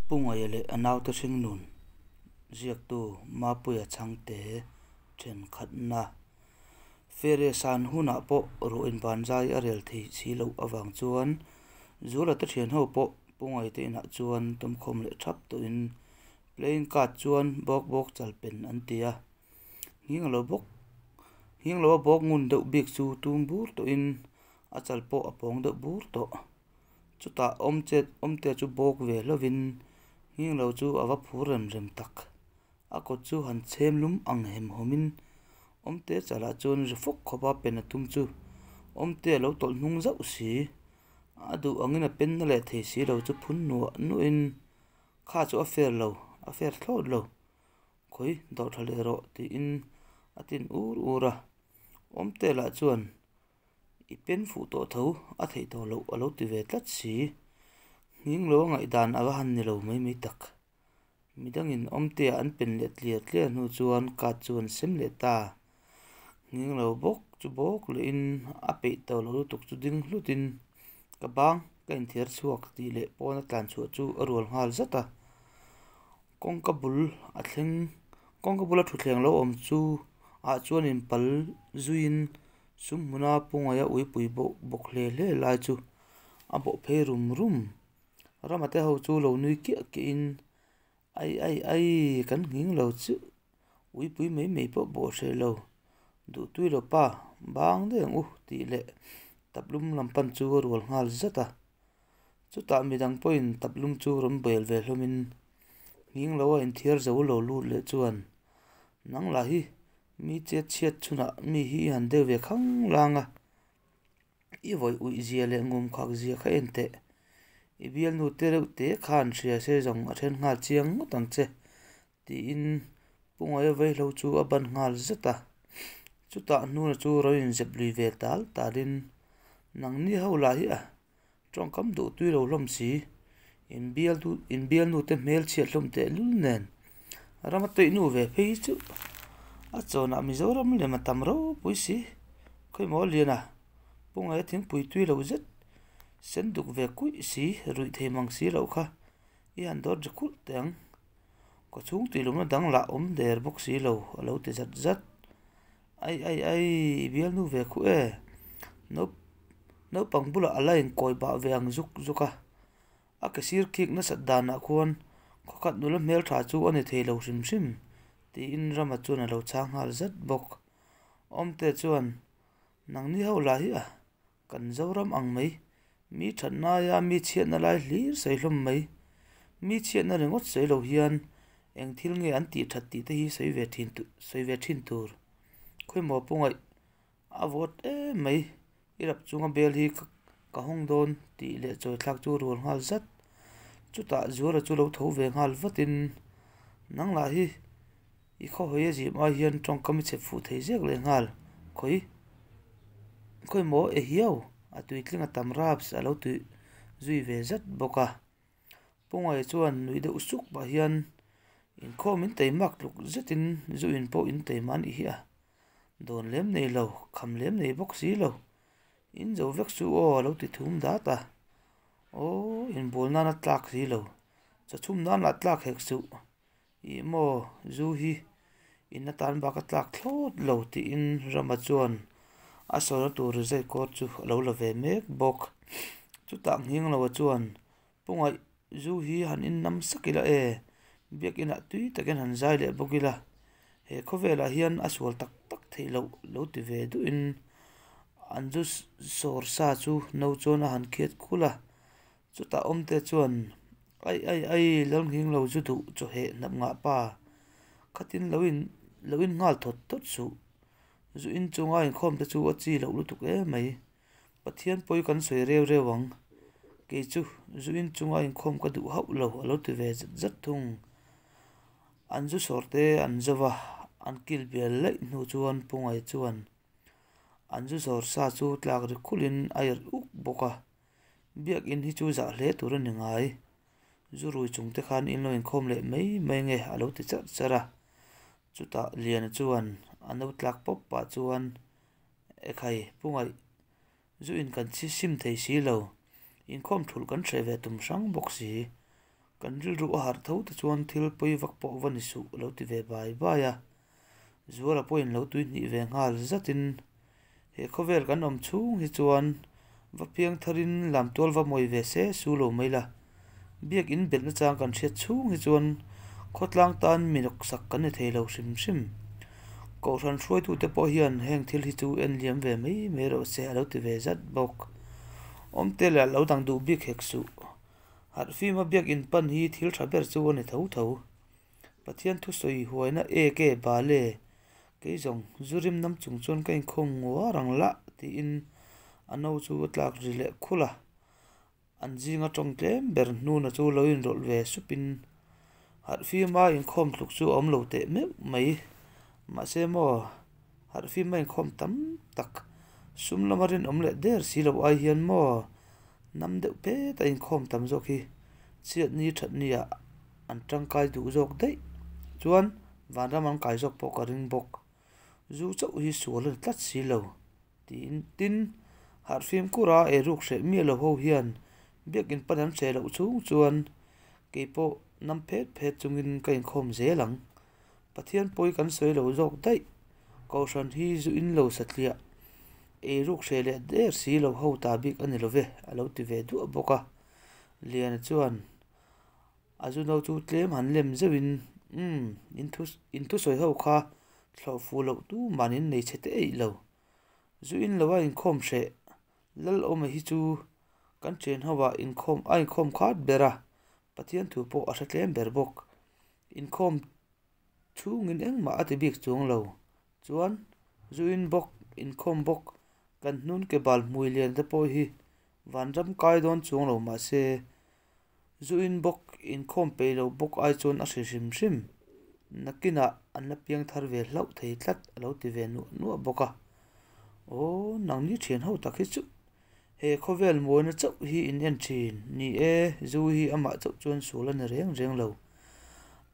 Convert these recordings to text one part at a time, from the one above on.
Pu Ngaia leh a naute hringnun ziaktu Mapuia Chhangte thenkhatna Fere san hunah pawh ruah invanzai a rel thei si loh avang chuan Zuala te thian ho pawh Pu Ngaia te inah chuan tawmkhawm leh thap tawhin playing card chuan bawk bawk chal pen an ti a. Nghing lo bawk nghing lo a bawk ngun deuh bik chu tum bur tawhin a chal pawh a pawng deuh bur tawh. Chutah awmchet awmte chu bawk ve hlovin nghing lo chu a va phur rem rem tak. A kut chu han chhem lum ang hem hawmin awmte chalah chuan ri fawk khawp a pen a tum chu awmte a lo tawlh hnung zauh si. A duh angin a pen na leh thei si lo chu phun nuah nuahin kha chu a fair lo, a fair thlawt lo. Khawi dawh tha leh rawh tiin a tin ur ur a. Awmte lah chuan I pen fuh tawh tho a theih tawh loh a lo ti ve tlat si. Nghing lo a ngaihdan a va han ni lo mai mai tak. Midangin awmtea an pen leh tliar tliar hnu chuan card chu an sem leh ta. Nghing lo bawk chu bawk lehin a peih tawh lo lutuk chu ding hlutin ka bang ka inthiar chhuak tih leh pawna tlan chhuah chu a rual nghal zat a. Kawngka bul a thleng kawngka bula thutthleng lo awm chu ah chuan inpal zuiin Sum hmuna Pu Ngaia uipui bawk bawk hle hle lai chu a bawh phei rum rum. Rama te ho chu lo nui kiah kiah in, Ai ai ai, kan nghing lo chu uipui mai mai pawh bawh hreh lo, duhtui lo pa, bang daih ang u tih leh taplum lam pan chu a rual nghal zat a. Chutah midang pawhin taplum chu rawn bel ve hlawm in, nghing lo a inthiar zo lo lut leh chuan, Nang lah hi Mi chet chhiat chhunah mi hi i han deuh ve khang lang a, i vawi uih zia leh ngum khak zia kha en teh. I bialnu te reuh te khan hria se zawng a then nghal chiang ngawt ang che, tiin Pu Ngaia vaihlo chu a ban nghal zet a. Chutah hnuna chu rawn inzep lui ve tal talin, Nangni ho lah hi a tawngkam duh tui lo hlawm si, inbialnu te hmel chhiat hlawm teh lul nen rama tawih nu ve phei hi chu a chawnah Mizoram lem a tam ropui si, khawimaw lian a Pungaia thingpui tui lo zet sen duk ve kuih si ruih thei mang si loh kha i han dawt ri khulh teh ang, kaw chhung tih lumna dang lah awm der bawk si lo a lo ti zat zat. Ai ai ai i bialnu ve khuh e. Naupang bulah a la inkawi bah ve ang zuk zuk a. A ke sir khik nasat danah khuan khawkhat nula hmeltha chu a ni thei lo hrim hrim tiin Rama chuan a lo chhang nghal zat bawk. Awmte chuan nangni ho lah hi a kan Zoram ang mai mi thatna aia mi chhiatna lai hlir sawi hlawm mai. Mi chhiatna ringawt sawi lo hian eng thil nge an tih that tih te hi sawi ve thin sawi ve thin tur. Khawimaw pu ngaih A vawt em mai, i rap chunga bel hi ka hawng dawn tih leh chawi thlak chu rual nghal zat. Chutah Zuala chu lo tho ve nghal vatin, Nang lah hi i khawhawi a zim ai hian tawngkam i chhep fuh thei zek leh nghal, khawi khawi maw e hiau a tuitling a tam raps a lo tui zui ve zat bawk a. Pungaia chuan nuih deuh suk pah hian inkhawm in teimak tluk zetin zu in pawh in teima a nih hi a. Dawn lem nei lo, kham lem nei bawk si lo. In zo vek chu aw a lo ti thum dat a. Aw, inbual nan a tlak si lo. Chawchhum nan lah tlak hek suh. Ih maw, zu hi in atan bak a tlak thlawt lo tiin Rama chuan a sawrna tur zai kawr chu a lo la ve mek bawk. Chutah nghing loa chuan Pu Ngaih zu hi han innam sak ila e, biakinah tui takin han zai leh bawk ila, he khawvelah hian a sual tak tak theih loh lo ti ve duhin an zu sawr sa chu no chuan a han khiat khul a, chutah awmte chuan ai ai ai Lalnghing lo zu duh chawheh hnap ngah pa khatin lo in lo in nghal thawt thawt suh, zu in chunga inkhawm te chu a chi loh lutuk emai. Pathian pawi kan sawi reu reu ang, kei chu zu in chunga inkhawm ka duh hauh lo a lo ti ve zat zat thung. An zu sawr te an zo va, an kil bial laih hnu chuan Pungai chuan an zu sawr sa chu tlak ri khulhin a irh uk bawk a, biakin hi chu zah hle tur a ni ngai. Zu rui chung te khan in lo inkhawm leh mai mai nge a lo ti charh charh a, chutah Liana chuan a no tlak pawp pah chuan Ekhai, Pu Ngaih, zu in kan chhi sim thei si lo, inkhawm thulh kan hreh ve tum hrang bawk si. Kan rilru a harh tho te chuan thil pawi vak pawh va ni suh a lo ti ve bai bai a. Zuala pawhin lo tui hnih ve nghal zatin he khawvel kan awm chhung hi chuan va piang tharin lamtual va mawi ve se su lo mai la. Biak in belhna chang kan hriat chhung hi chuan khawtlang tan mi nawksak kan ni thei lo hrim hrim. Kohhran hruaitute pawh hian heng thil hi chu en liam ve mai mai rawh se a lo ti ve zat bawk. Awmte leh a lo dang duh bik hek suh. Harhfima biak in pan hi thil tha ber chu a ni tho tho. Pathian thusawi huaina ek e bale kei zawng zu rim nam chung chuan ka inkhawm nguar ang lah tiin a no chu a tlak ri leh khulh a. An zinga tawng tlem ber hnuna chu lo inrawlh ve supin harhfima inkhawm tluk chu a awm lo teh meuh mai. Mahse maw harhfima inkhawm tam tak sum lama rinawm leh der si lo ai hian maw nam deuh phet a inkhawm tam zawk hi chhiatni thatni ah an tangkai duh zawk daih chuan vanram an kai zawk pawh ka ring bawk. Zu chauh hi sual a ni tlat si lo. Tiin tin, harhfim kura eiruk hreh miah lo ho hian biakin pan an hreh loh chhung chuan kei pawh nam phet phet chungin ka inkhawm zel ang. Pathian pawi kan sawi lo zawk daih. Kohhran hi zu in lo satliah eiruk hreh leh der si lo ho ta bik a ni lo ve, a lo ti ve duah bawk a. Liana chuan A zu no chu tlem han lem zeuhin, Umm, in thu in thusawi ho kha thlawh fuh loh tu man in nei chhe te eih lo. Zu in lo a inkhawm hreh. Lalawma hi chu kan chen ho ah inkhawm a inkhawm khat ber a, Pathian thu pawh a hre tlem ber bawk. Inkhawm chhungin engmah a ti bik chuang lo. Chuan zu in bawk, inkhawm bawk, kan hnun ke bal hmui lian te pawh hi vanram kai dawn chuang lo mahse Zu in bawk, inkhawm peih lo bawk ai chuan a hri hrim hrim. Nakinah an la piang thar ve hlauh thei tlat a lo ti ve nuah nuah bawk a. Aw, nangni thian ho tak hi chu he khawvel mawina chauh hi in en thin. Ni e, zu hi amah chauh chuan sual a ni reng reng lo.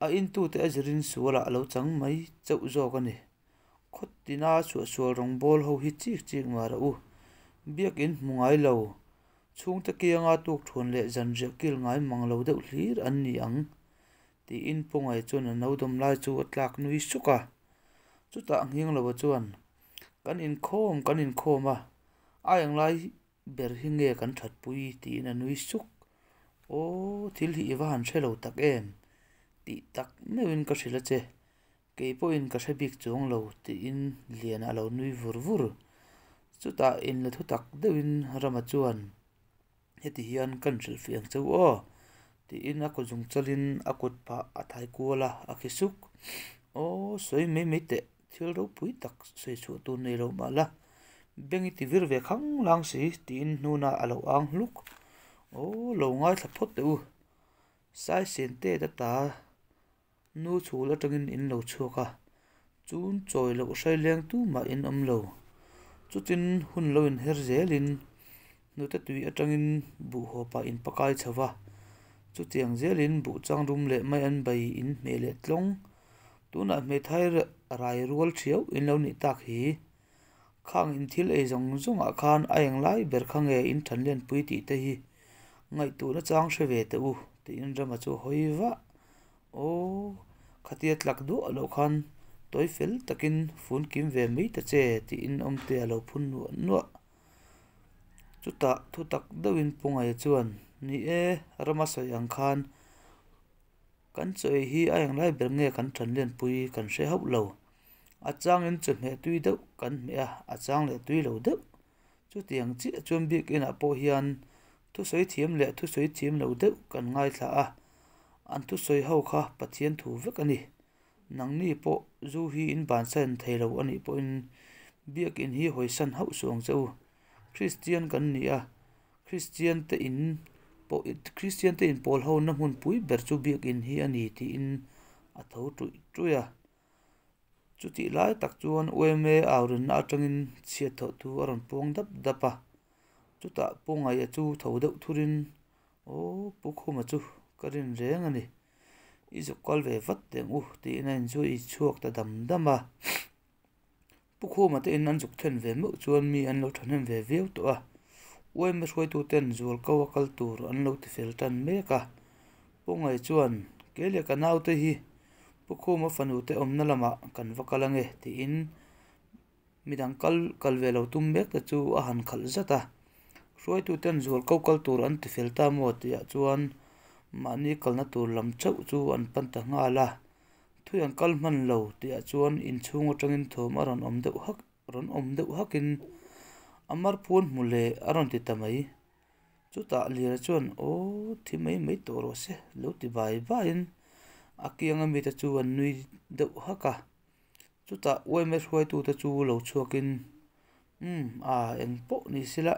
A intute a zirin sualah a lo chang mai chauh zawk a ni. Khaw tina chhuahsual rawngbawl ho hi chik chik mah rawh u. Biakin hmu ngai lo. Chhungte kianga tukthuan leh zanriah kil ngai mang lo deuh hlir an ni ang, tiin Pungai chuan a no dawm lai chu a tlak nui suk a. Chutah Nghingloa chuan, Kan inkhawm, kan inkhawm a, a englai ber hi nge kan thatpui? tiin a nui suk. Aw, thil hi i va han hre lo tak em? Tih tak meuhin ka hrilh a che. Kei pawhin ka hre bik chuang lo tiin Liana a lo nui vur vur. Chutah inla thu tak deuhin Rama chuan, Heti hian kan hrilhfiah ang che u aw tiin a kut zung chalin a kut phah a thai kual a, a khi suk. Aw sawi mai mai teh, thil ropui tak sawi chhuah tur nei lo mah la, beng i ti vir ve khang lang si tiin hnuna a lo ang hluk. Aw lo ngaithla phawt teh u, Saisen te ta ta. Nu chhul atangin in lo chhuak a, chun chawi loh hrai leng tumah in awm lo. Chutin hun lo inher zelin hnute tui atangin buh hawpah in pakai chho va, chutiang zelin buh changrum leh mai an bai in hmeh leh tlawng. Tunah hmeithai rai rual thiau in lo nih tak hi. Khang in thil ei zawng zawngah khan a englai ber kha nge in thanlianpui tih te hi ngaihtuahna chang hre ve teh u tiin Rama chu a hawi vah. Aw, khatia tlak duah loh khan tawi fel takin fun kim ve mai ta che tiin awmte a lo phun nuah nuah. Chutah thu tak deuhin Pungaia chuan, Ni e, rama sawi ang khan kan chaw ei hi a englai ber nge kan thanlianpui kan hre hauh lo. A changin chawhmeh tui deuh kan hmeh a, a chang leh tui lo deuh. Chutiang chiah chuan biakinah pawh hian thusawi thiam leh thusawi thiam lo deuh kan ngaithla a, an thusawi ho kha Pathian thu vek a ni. Nangni pawh zu hi in bansan thei lo a nih pawhin biakin hi hawisan hauh suh ang che u. Kristian kan ni a, Kristian te in pawh Kristian te inpawl hona hmunpui ber chu biakin hi a ni tiin a tho ṭuih ṭuih a. Chutih lai tak chuan UMA aurinna atangin chhiat thawh thu a rawn puang dap dap a. Chutah Pu Ngaia chu tho deuh thurin, Aw, Pu Khuma chu ka rin reng a ni. I zuk kal ve vat teh ang u, tiin a inzui chhuak ta dam dam a. Pu Khuma te in an zuk thlen ve meuh chuan mi an lo thahnem ve viau tawh a. UMA hruaituten zualko a kal tur an lo tifel tan mek a. Pu Ngai chuan, Kei leh ka naute hi Pu Khuma fanute awmna lamah kan va kal ange tiin midang kal kal ve lo tum mek te chu a han khalh zat a. Hruaituten zual ko kal tur an ti fel ta maw tihah chuan mahni kalna tur lam chauh chu an pan ta nghal a. Thui an kal hman lo tihah chuan inchhung atangin thawm a rawn awm deuh hak rawn awm deuh hakin a mar phuan hmu leh a rawn ti ta mai. Chutah Liana chuan aw thi mai mai tawh rawh se lo ti bai baiin a kianga mite chu an nui deuh hak a. Chutah uaime hruaitute chu lo chhuakin umm a eng pawh ni sila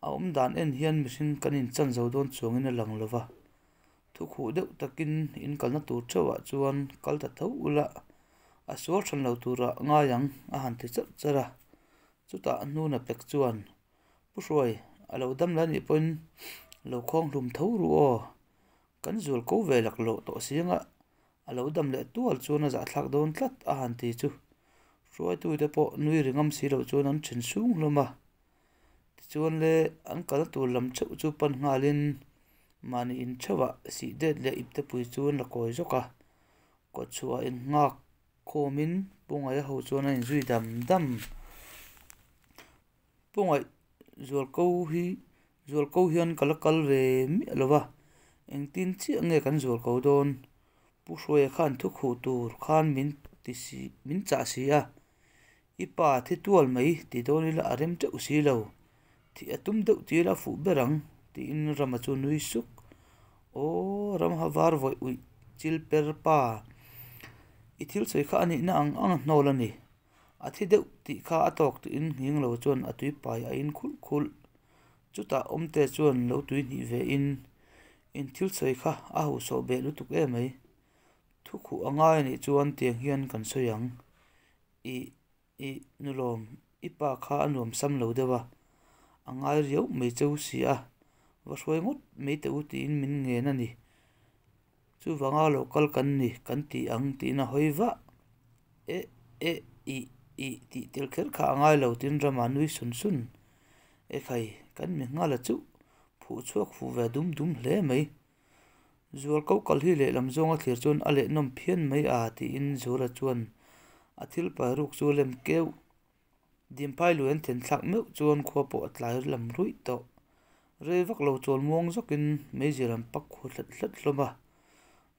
a awm dan en hian mihring kan inchan zo dawn chuangin a lang lo va. Thukhuh deuh takin in kalna tur theuhah chuan kal ta tho ula a sual hran lo turah ngai ang a han ti charh charh a. Chutah hnuna pek chuan Pu Hruai, a lo dam la nih pawhin lo khawng hlum tho ru aw. Kan zual ko ve lak loh tawh sianga a lo dam leh tual chuan a zahthlak dawn tlat a han ti chu hruaitute pawh nui ri ngam si loh chuan an then sung hlawm a. Tichuan le an kalna tur lam theuh chu pan nghalin mahni in theuhah sih det leh iptepui chu an la kawi zawk a. Kawtchhuah in nghak khawmin Pu Ngaia ho chuan a inzui dam dam. Pu Ngaih Zualko hi Zualko hian ka la kal ve miah lo va, engtin chiah nge kan Zualko dawn? Pu Hruaia khan thu khuh tur khan min ti si min chah si a, i pa thi tual mai ti dawn ila a rem teuh si lo, thih a tum deuh tir a fuh ber ang tiin Rama chu nui suk. Aw Ramha var vawih uih chil per pa, i thil sawi kha a nihna ang ang a hnawl a ni. A thi deuh tih kha a tawk tiin nghing lo chuan a tui pai a in khulh khulh. Chutah awmte chuan lo tui hnih ve in, in thil sawi kha a hauhsawh beh lutuk em mai. Thu khuh a ngai anih chuan tiang hian kan sawi ang. Ih, ih, nulawm, i pa kha a nuam sam lo deuh a, a ngai riau mai cheu si a, va hruai ngawt mai teh u tiin min ngen a ni. Chuvanga lo kal kan ni kan ti ang tiin a hawi vah. Eh eh ih ih tih tel kher kha a ngai lo tiin Rama nui sun sun. Ekhai kan mi nghal a chuh phuh chhuak fuh ve dum dum hle mai. Zual ko kal hi lehlam zawnga thlir chuan a leh nawm phian mai a tiin Zuala chuan a thil pai ruk chu a lem keuh. Dimphai lui an then thlak meuh chuan khua pawh a tlai lam ruih tawh. Rei vak lo chawl muang zawkin meizial an pak khu hlat hlat hlawm a.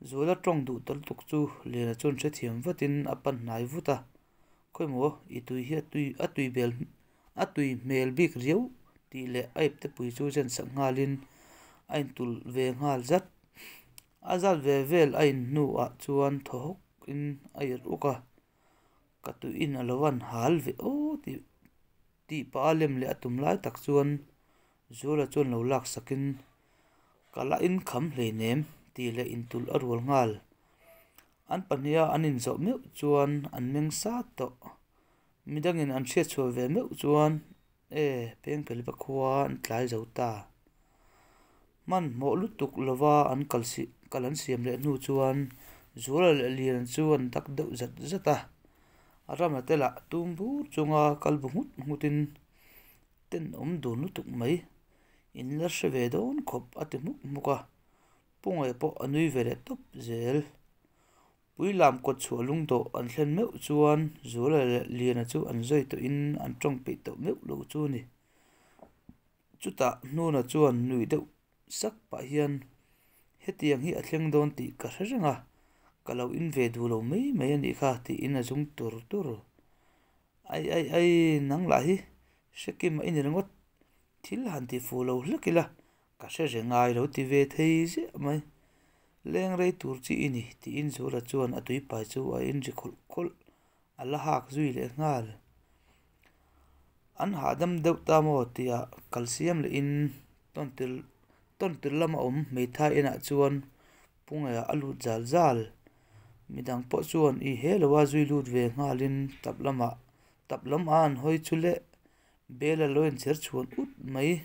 Zuala tawng duh ta lutuk chu Liana chuan hrethiam vatin a pan hnai vut a. Khawimaw i tui hi a tui a tui bel a tui hmel bik riau tih leh a ipte pui chu zen sak nghalin a intulh ve nghal zat. A zat ve vel a in hnuah chuan thaw hawkin a irh uk a. Ka tuiin a lo an hal ve aw tih tih pah a lem leh a tum lai tak chuan Zuala chuan lo lak sakin ka la in kham hleinem tih leh intulh a rual nghal. An pahniha an inzawh meuh chuan an meng sat tawh. Midangin an hriatchhuah ve meuh chuan e pengphelva khua an tlai zo ta. Hmanhmawh lutuk lova an kal si kal an siam leh hnu chuan Zuala leh Lian chu an dak deuh zat zat a. A rama te lah tum bur chunga kal bu nghut nghutin tenawm dun lutuk mai in la hre ve dawn khawp a ti hmuk hmuk a. Pu Ngaih pawh a nui ve leh tawp zel. Puilam kawt chhuah lungdawh an thlen meuh chuan Zuala leh Liana chu an zawi tawhin an tawng peih tawh meuh lo chu a ni. Chutah Hnuna chuan nuih deuh sak pah hian, Hetiang hi a thleng dawn tih ka hre reng a, ka lo in ve duh lo mai mai a nih kha tiin a zung tur tur. Ai ai ai, nang lah hi hre kim a i ni ringawt, thil han ti fuh lo hlek ila ka hre reng a i lo ti ve thei ziah mai. Leng rei tur chi i ni tiin Zula chuan a tuipai chu a inri khawlh khawlh a la hak zui leh nghal. An hahdam deuh ta maw tihah kal siam lehin tawntir tawntir lama awm hmeithai enah chuan Pungaia a lut zal zal. Midang pawh chuan i he loa zui lut ve nghalin tap lamah tap lam a an hawi chu leh bel a lo inchher chhuan ut mai.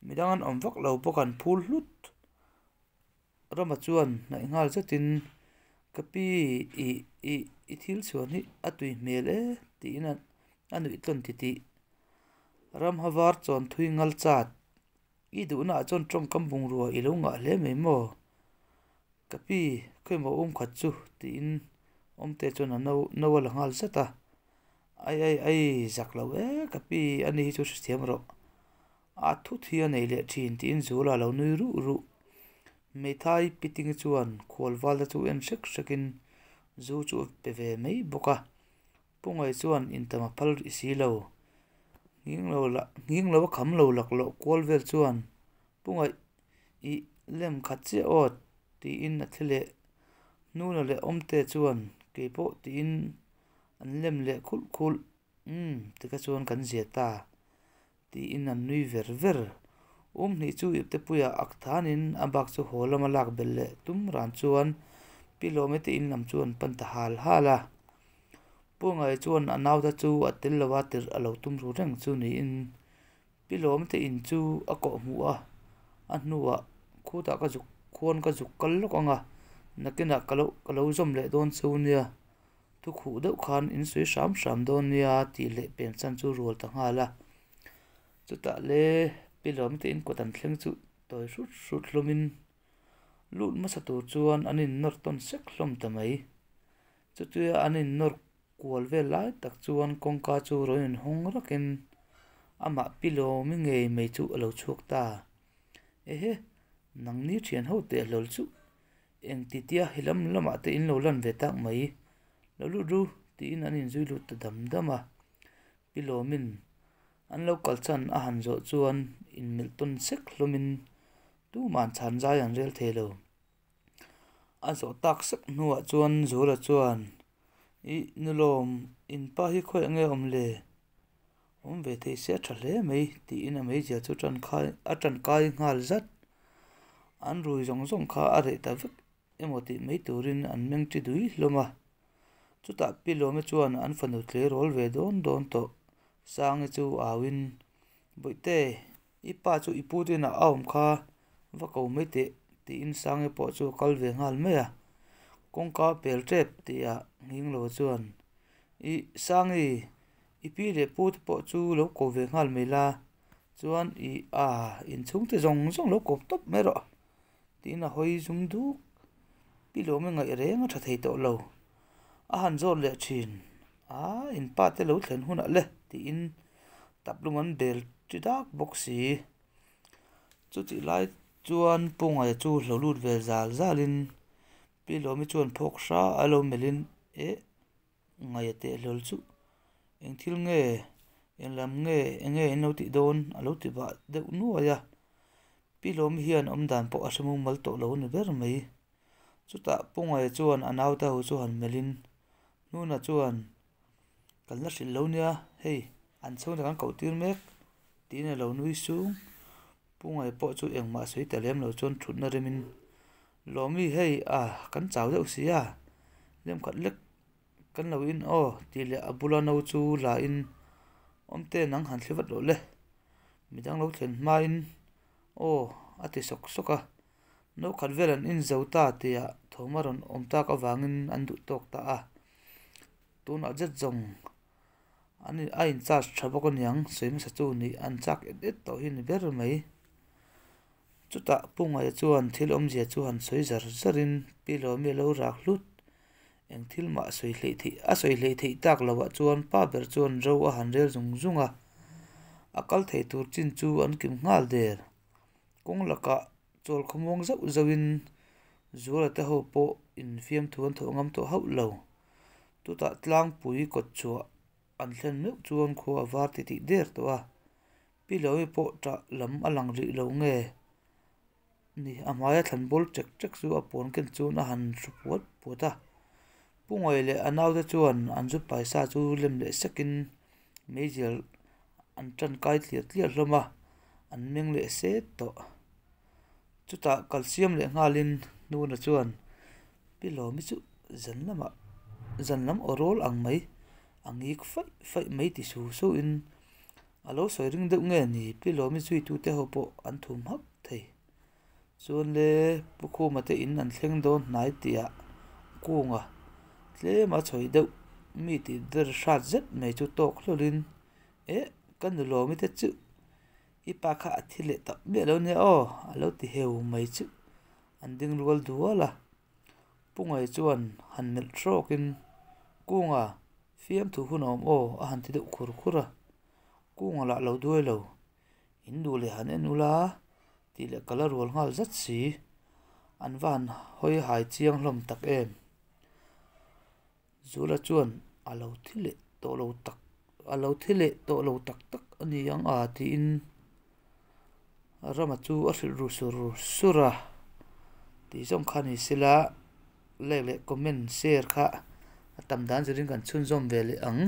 Midang an awm vak lo bawk an phul hlut. Rama chuan hnaih nghal zetin ka pi ih ih i thil chhuan hi a tui hmel e tiin a nuih tlawn titih. Ramha var chuan thui ngal chat i duhnaah chuan tawngkam bungrua i lo ngah hle mai maw? Ka pi, khawimaw um khat chu tiin Awmte chuan a no no a la nghal zat a. Ai ai ai, zak lo e ka pi, ani hi chu hrethiam rawh. A thut hi a nei leh thin tiin Zula a lo nui ruh ruh. Hmeithai Pitingi chuan khual valna chu en hrek hrekin zu chu a pe ve mai bawk a. Pungai chuan intam a phal rih si lo. Nghing lo lah nghing lo a kham lo laklawh kual vel chuan Pungaih ih lem khat chiah aw tiin a thli leh hnuna leh awmte chuan kei pawh tiin an lem leh khulh khulh. Umm tikha chuan kan zia ta tiin an nui ver ver. Um hnih chu iptepuia ak thanin a bak chu haw lama lak belh leh tum ran chuan Pi Lawmi te in lam chu an pan ta hal hal a. Pu Ngai chuan a nauta chu a tel lova tirh a lo tum ru reng chu niin Pi Lawmi te in chu a kawh hmuh a, a hnuah khutah ka zuk khuan ka zuk kal lawk ang a, nakinah ka lo ka lo zawm leh dawn chu nia. Thu khuh deuh khan in sawi hram hram dawn nia tih leh pen chan chu rual ta nghal a. Chutah le Pi Lawmi te in kawt an thleng chu tawi hrut hrut hlawmin lut hmasa tur chuan an in nawr tawn sek hlawm ta mai. Chutia an in nawr kual vel lai tak chuan kawngka chu rawn inhawng rakin amah Pi Lawmi ngei mai chu a lo chhuak ta. Ehe, nangni thian ho teh hlawl chu Engti tia he lam lamah te in lo lan ve tak mai, lo lut ru tiin an inzui lut ta dam dam a. Pi Lawmin an lo kal chhan a han zawh chuan inmelh tawn sek hlawmin tuman chhan zai an rel thei lo. A zawh tak sek hnuah chuan Zula chuan, Ih, nu Lawm, in pa hi khawiah nge awm le? Awm ve thei se a tha hle mai tiin a meizial chu tan khai a tan kai nghal zat. An rui zawng zawng kha a reh ta vek emaw tih mai turin an meng chi dui hlawm a. Chutah Pi Lawmi chuan an fanu tleirawl ve dawn dawn tawh Sangi chu auin, Bawihte, i pa chu i pu te inah a awm kha va ko mai teh tiin Sangi pawh chu a kal ve nghal mai a. Kawngka pel tep tihah Nghinglo chuan, Ih, Sangi, I pi leh pu te pawh chu lo ko ve nghal mai la, chuan i a inchhung te zawng zawng lo kawp tawp mai rawh tiin a hawi zum duk. Pi lawm i ngaih reng a tha thei tawh lo. A han zawt leh thin a, in pa te lo thlen hunah le tiin tap lum an bel ti dak bawk si. Chutih lai chuan Pu Ngaia chu hlo lut ve zal zalin Pi Lawmi chuan phawk hra a lo melhin eh. Ngaia teh hlawl chu eng thil nge eng lam nge eng nge in lo tih dawn a lo ti vah deuh nuai a Pi Lawmi hian awm dan pawh a hre mumal tawh lo a ni ber mai. Chutah Pu Ngaia chuan a naute ho chu han melhin Hnuna chuan Kan la hrilh lo nia hei an chhungte kan koh tir mek tiin a lo nui sung. Pu Ngaia pawh chu engmah sawi ta lem lo chuan thutna remin Lawmi hei a kan chau deuh si a lemkhat lek Kan lo in aw tih leh a bula no chu la in awmte nang han thli vat loh le midang lo thlen hma in aw a ti sawk sawk a no khat vel an in zo ta tih ah thawm a rawn awm tak avangin an duh tawk ta a tunah zet zawng an a in charge tha bawk aniang sawi hmasa chu nih an chak et et tawh hi ni ber mai. Chutah Pu Ngaia chuan thil awmzia chu han sawi zar zarin Pi Lawmi a lo rak hlut. Eng thil mah sawi hleih theih a sawi hleih theih tak loah chuan pa ber chuan ro a han rel zung zung a, a kal thei tur chin chu an kim nghal der. Kawng lakah chawl khawmuang zauh zauhin Zuala te ho pawh infiamthu an thawh ngam tawh hauh lo. Chutah tlangpui kawt chhuah an thlen meuh chuan khua a var titih der tawh a. Pi Lawmi pawh ṭah lam a lang rih lo nge ni, a hmaia thlan bawl ṭek ṭek chu a puan ken chuan a han hru puat puat a. Pu Ngawi leh a naute chuan an zu paisa chu lem leh sekin meizial an ṭan kai tliar tliar hlawm a, an meng leh set tawh. Chutah kalsiam leh nghalin Nuna chuan Pi Lawmi chu zan lamah zan lam aw rawl ang mai a ngik faih faih mai ti su suin A lo sawi ring deuh nge ni Pi Lawmi zuitute ho pawh an thum hap thei. Chuan le Pu Khuma te in an thleng dawn hnai tihah Kunga tlema chhawi deuh mi tih der hrat zet mai chu tawk hlawlhin Eh ka nu Lawmi te chu i pa kha a thi leh tak miah lo nia aw a lo ti heu mai chu an ding rual dual a. Pungai chuan han melh hrawkin, Kunga, fiamthu hun a awm aw a han ti deuh khur khur a. Kunga lah lo duai lo. In duh leh han en ula tih leh ka la rual nghal zat si. An va han hawi hai chiang hlawm tak em. Zula chuan a lo thi leh tawh lo tak a lo thi leh tawh lo tak tak a ni ang a tiin Rama chu a hrilh ru sur sur a. Tih zawng kha ni sela like leh comment share kha a tam dan zirin kan chhunzawm ve leh ang.